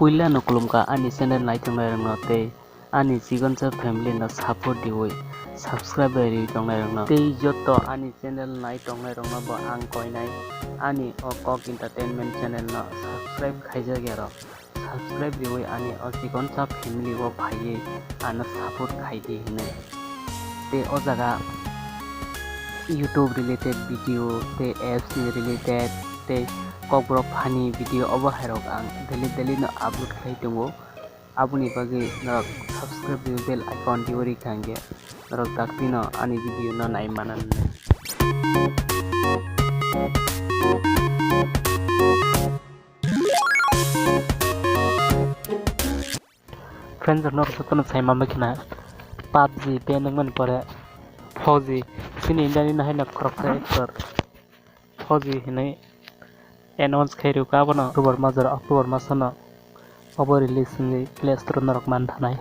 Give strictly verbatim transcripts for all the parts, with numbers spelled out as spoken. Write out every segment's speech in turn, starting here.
Puila no khulumkha ani channel nai tongnai rokno tei ani Chikonsa family no support diwi subscribe bai riwi tongnai rokno tei joto ani channel nai tongnai rokno bo ang koinai ani o Kok Entertainment channel no subscribe khaijak ya rok. Subscribe riwi ani o Chikonsa family o phaiwi ano support khaidi hinwi. Tei o jaga YouTube related video tei apps ni related tei kokborok funny video obo hai rok ang daily daily no upload khai tongo. Aboni bagwi norok subscribe riwi bell icon diwi rikha hwnkhe norok dakti no ani video no nai mana hwnwi. Friends rok norok jotono sai manwi khna PUBG ban wngmani pore four G chini India ni haino khoroksa actor four G hinwi announce khai rwkha, abono October maso, October masono obo release wngwi Play Store o norok man thanai.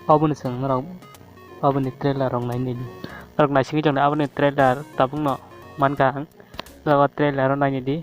Oboni chwng norok oboni trailer rok nainai di. Norok naisingwi tongdi, aboni trailer tabukno mankha ang. Norok o trailer o nainai di.